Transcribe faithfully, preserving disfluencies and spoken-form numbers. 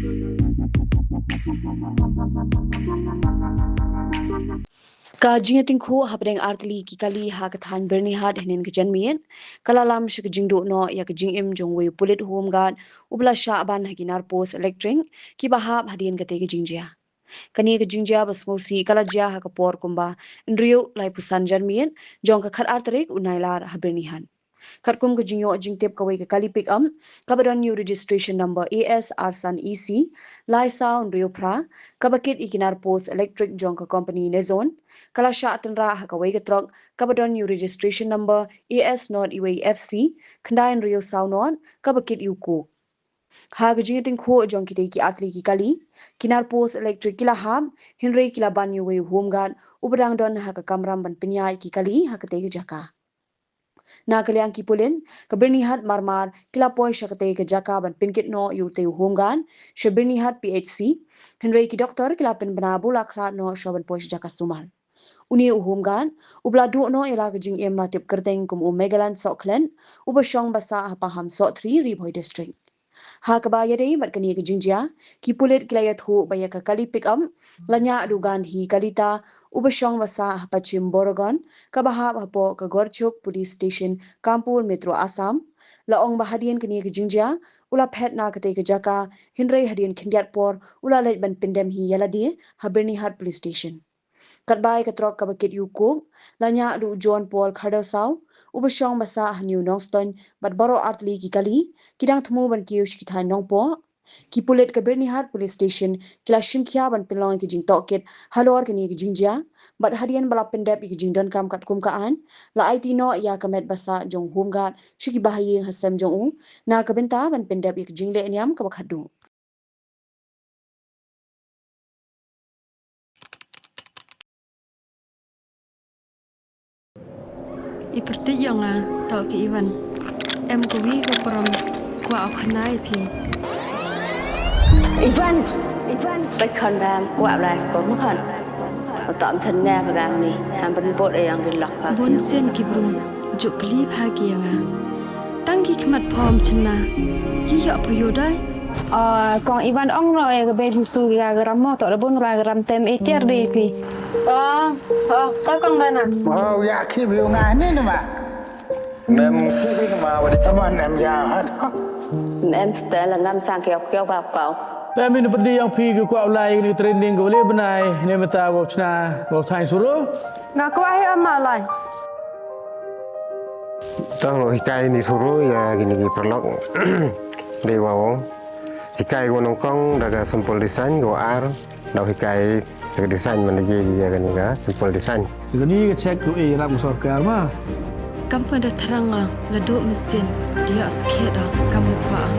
Ka jingïatyngkhuh hapdeng artylli ki kali ha ka thaiñ Byrnihat hynnin ka janmiet ka la lam sha ka jingduh noh ïa ka jingim jong uwei u pulit home guard uba la shah ban ha ki nar post electric kiba hap hadien katei ka jingjia. Kane ka jingjia ba sngewsih ka la jia ha ka por kumba hynriew laiphew san janmiet jong ka khatar tarik u Nailar ha Byrnihat. Katkum ka jingïoh jingtip, kawei ka kali pick up kaba don ïa u registration number A S ar san E C lai saw hynriew phra kaba kit ïa ki nar post electric jong ka company Nezon ka la shah tynrah ha kawei ka trok kaba don ïa u registration number A S not uwei F C khyndai hynriew saw not kaba kit ïa u coke. Ha ka jingïatyngkhuh jong kitei ki artylli ki kali, ki nar post electric ki la hap, hynrei ki la ban ïa uwei u home guard uba dang don ha ka kamram ban pynïaid ki kali ha katei ka jaka. Na ka liang ki pulit ka Byrnihat marmar ki la poi sha katei ka jaka ban pynkit noh ïa utei u home guard sha Byrnihat P H C, hynrei ki doktor ki la pynbna ba u la khlad noh shuwa ban poi sha jaka sumar. Une u home guard uba la duh noh ïa la ka jingim la tip kyrteng kum u Megalan Sohkhlet, uba shong ba sah ha Paham Sohthri, Ri Bhoi District. Ha kaba ïadei bad kane ka jingjia, ki pulit ki la ïathuh ba ïa ka kali pick up la ñiah da u Gandhi Kalita, uba shong ba sah ha Pachim Boragon, kaba hap hapoh ka Gorchuk Police Station, Kanpur Metro, Assam. La ong ba hadien kane ka jingjia u la phet na katei ka jaka, hynrei hadien khyndiat por u la leit ban pyndem hi ïa lade ha Byrnihat Police Station. Katba ïa ka trok kaba kit ïa u coke la ñiah da u John Paul Khardaw Saw, uba shong ba sah ha New Nongstoiñ, bad baroh artylli ki kali ki dang thmu ban kiew sha ki thaiñ Nongpoh. Ki pulit ka Byrnihat Police Station ki la shim khia ban pynlong ïa ka jingtohkit halor kane ka jingjia, bad hadien ba la pyndep ïa ka jingdonkam katkum ka aiñ, la aiti noh ïa ka met ba sah jong u home guard sha ki bahaïing ha sem jong u na ka bynta ban pyndep ïa ka jingleh niam kaba khatduh. I pyrthei ïa nga, to ki Ivan. Em kawi ka pram kwah u khana ïa phi. Ivan, Ivan, peit khon bam, kwah lai skor ma khon. Tom chen ne ba gam ni, ham ban bot e yang ki lok pa. Bun sien ki brung, juk kli pha ki ïa nga. Tang ki khmat phom chynna, ki ïoh pha ïoh dai. Ah, kong Ivan ong no e ka bei husu ki ga gram mo, to da bun ra gram tem e tiar de phi. Oh, oh, to kong Bana. Oh, ya ki bi nga ni ni ma. Mem ki bi ma wa di. Come on, em ja. Mem stel ngam sang kiau kiau ba kau. Mem in pyrdi yang phi ki kwah u lai ni training ko le bnai ne meta wa chna wa thai suro. Nga kwah hi ama lai. Tang lo hikai ni suru ïa kini ki paralok. Dei wa ong. Hikai ko nyngkong da ka simple design, ko ar da hikai da ka design man da ïa kini ka simple design. Kini ka check tu e ram sorkar ma. Kam pynda thrang nga la duk mesin dia skhet da kam kwah.